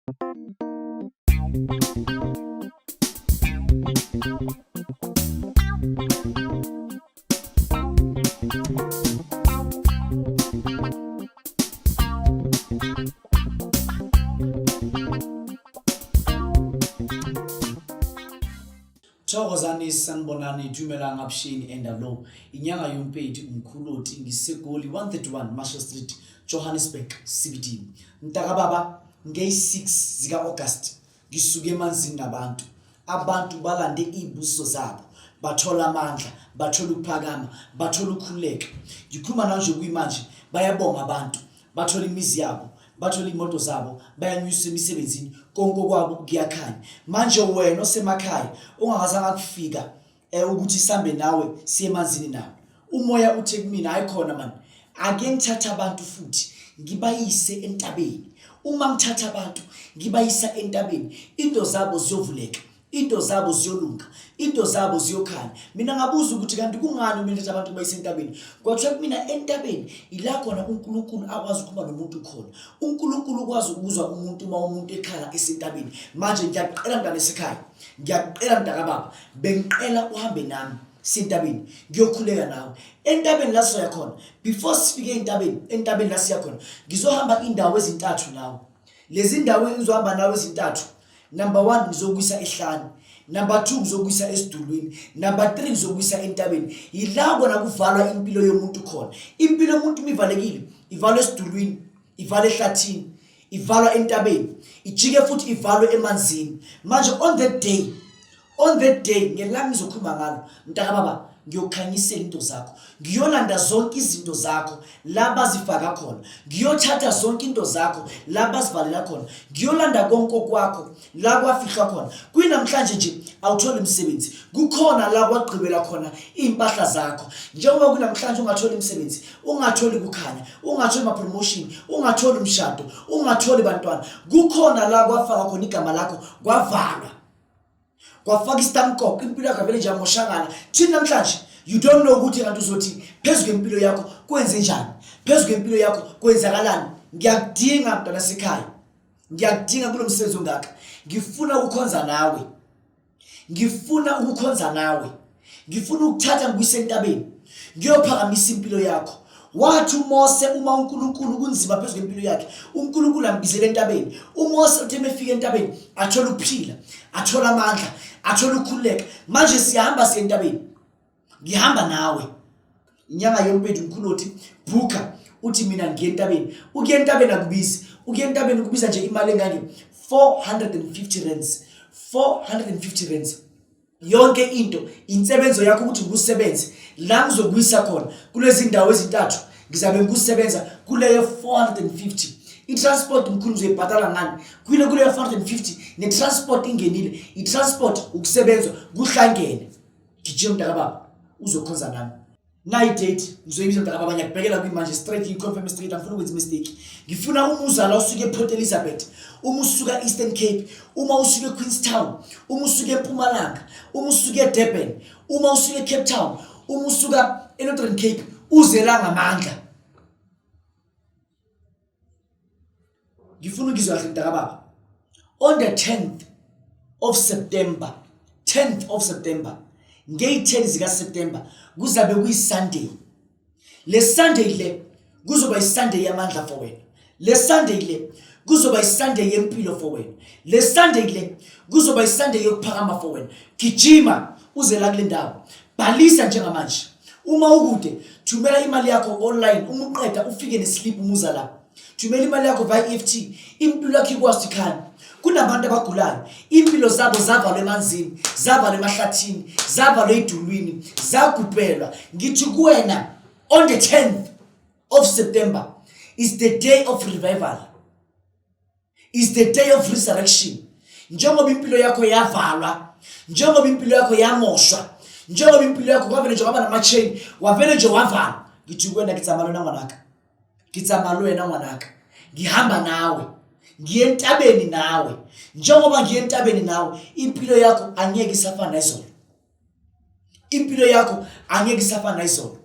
Thokozani, sanibonani, dumelang, avuxeni endalo. Inyanga yompedi umkhuloti ngiseGoli 131 Marshall Street, Johannesburg CBD. Mntaka baba ngeyi-6 zika-August ngisuke emanzini nabantu. Abantu balande iy'busiso zabo, bathola amandla, bathola ukuphakama, bathola ukukhululeka. Ngikhuluma nawe nje kuyimanje bayabonga abantu. Bathola imizi yabo, bathola iy'moto zabo, bayanyuswa emisebenzini, konke okwabo kuyakhanya. Manje wena osemakhaya ongakazange akufika um ukuthi sihambe nawe siye emanzini nawe, umoya uthe kumina, hhayi khona mani, ake ngithathe abantu futhi ngibayise entabeni. Uma ngithatha abantu ngibayisa entabeni, into zabo ziyovuleka. Into zabo ziyolunga, into zabo ziyokhanya. Mina ngabuza ukuthi kanti kungani kumele ukuthi abantu bayise entabeni? Kwathiwa kumina entabeni ila khona uNkulunkulu akwazi ukukhuluma nomuntu khona. UNkulunkulu ukwazi ukuzwa umuntu uma umuntu ekhala esentabeni. Manje ngiyakuqela mntana esekhaya, ngiyakuqela mntakababa, bengiqela uhambe nami siyentabeni ngiyokhuleka nawe entabeni la sizoya khona. Before sifike entabeni, entabeni la siya khona, ngizohamba indawo ezintathu nawe. Lezi ndawo engizohamba nawe ezintathu, number 1 ngizokuyisa ehlane, number 2 ngizokuyisa esidulwini, number 3 ngizokuyisa entabeni. Yila kona kuvalwa impilo yomuntu khona. Impilo yomuntu imivalekile, ivalwa esidulwini, ivalwa ehlathini, ivalwa entabeni, ijike futhi ivalwe emanzini. Manje on that day, on that day ngelanga ngizokhuluma ngalo mntaka baba, ngiyokhanyisela into zakho, ngiyolanda zonke izinto zakho la bazifaka khona, ngiyothatha zonke into zakho la bazivalela khona, ngiyolanda konke okwakho la kwafihlwa khona. Kuyinamhlanje nje awutholi umsebenzi, kukhona la kwagqibela khona iy'mpahla zakho. Njengoba kunamhlanje ungatholi umsebenzi, ungatholi kukhanya, ungatholi ma-promotion, ungatholi umshado, ungatholi bantwana, kukhona la kwafaka khona igama lakho kwavalwa, kwafaka isitamkoko, impilo yakho vele nje yamoshakala. Thina namhlanje you don't know ukuthi kanti uzothi phezu kwempilo yakho kwenze njani, phezu kwempilo yakho kwenzakalani. Ngiyakudinga mntwana sekhaya, ngiyakudinga kulo msebenzi ongaka. Ngifuna ukukhonza nawe, ngifuna ukukhonza nawe, ngifuna ukuthatha ngikuyise entabeni ngiyophakamisa impilo yakho. Wathi uMose uma uNkulunkulu kunzima phezu kwempilo yakhe, uNkulunkulu ambizele entabeni. uMose uthe mefika entabeni athola ukuphila, athola amandla, athola ukukhululeka. Manje siyahamba siye entabeni, ngihamba nawe. Inyanga yompethu mkhulu uthi bhuka, uthi mina ngiye entabeni. Ukuya entabeni akubizi, ukuya entabeni kubiza nje imali engange 450 rands, 450 rands. Yonke into insebenzo yakho ukuthi ngikusebenze la ngizokuyisa khona kulezi ndawo ezintathu, ngizabe ngikusebenza kuleyo 450. I-transport mkhulu uzoyibhatala ngani? Kuleyo 450 ne-transport ingenile, i-transport ukusebenza kuhlangene. Gijima mntakababa uzokhonza nami. Nayi date ngizoyibiza mntakababa, ngiyakubhekela kuyimanje straight, ngiconfirm straight, angifuni ukwenza mistake. Ngifuna umuza la usuke ePort Elizabeth, uma usuka Eastern Cape, uma usuke eQueenstown, uma usuke eMpumalanga, uma usuke eDurban, uma usuke eCape Town, uma usuka eNorthern Cape, uze la ngamandla. Ngifuna ukizwa kahle mntakababa. On the 10th of September, 10th of September, ngeyi-10 zika-September kuzabe kuyi-Sunday. Le Sunday le kuzoba i-Sunday yamandla for wena. Le Sunday le kuzoba i-Sunday yempilo for wena. Le Sunday le kuzoba i-Sunday yokuphakama for wena. Gijima uze la kule ndawo. Bhalisa njengamanje. Uma ukude, thumela imali yakho online. Uma uqeda ufike neslip umuza la. Thumela imali yakho via EFT. Impilo yakho ikwazi ikhanya. Kunabantu abagulayo, impilo zabo zavalwa emanzini, zavalwa emahlathini, zavalwa edulwini, zagubhelwa. Ngithi kuwena on the 10th of September is the day of revival, is the day of resurrection. Njengoba impilo yakho yavalwa, njengoba impilo yakho yamoshwa, njengoba impilo yakho kwavele nje kwaba nama-chain, wavele nje wavalwa, ngithi kuwena ke tsamaya lwena ngwanaka, ke tsamaya lwena ngwanaka, ngihamba nawe, ngiye entabeni nawe. Njengoba ngiye entabeni nawe, impilo yakho angeke isafana nayizolo, impilo yakho angeke isafana nayizolo.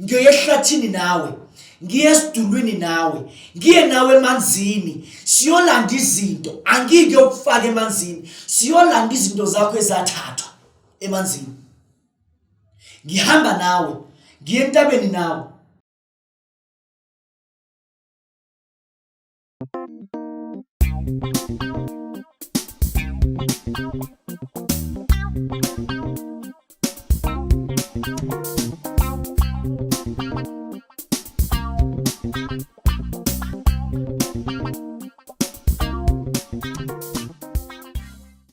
Ngiyoya ehlathini nawe. Ngiye esidulwini nawe, ngiye nawe emanzini, siyolanda izinto. Angike ukufaka emanzini, siyolanda izinto zakho ezathathwa emanzini. Ngihamba nawe, ngiye entabeni nawe.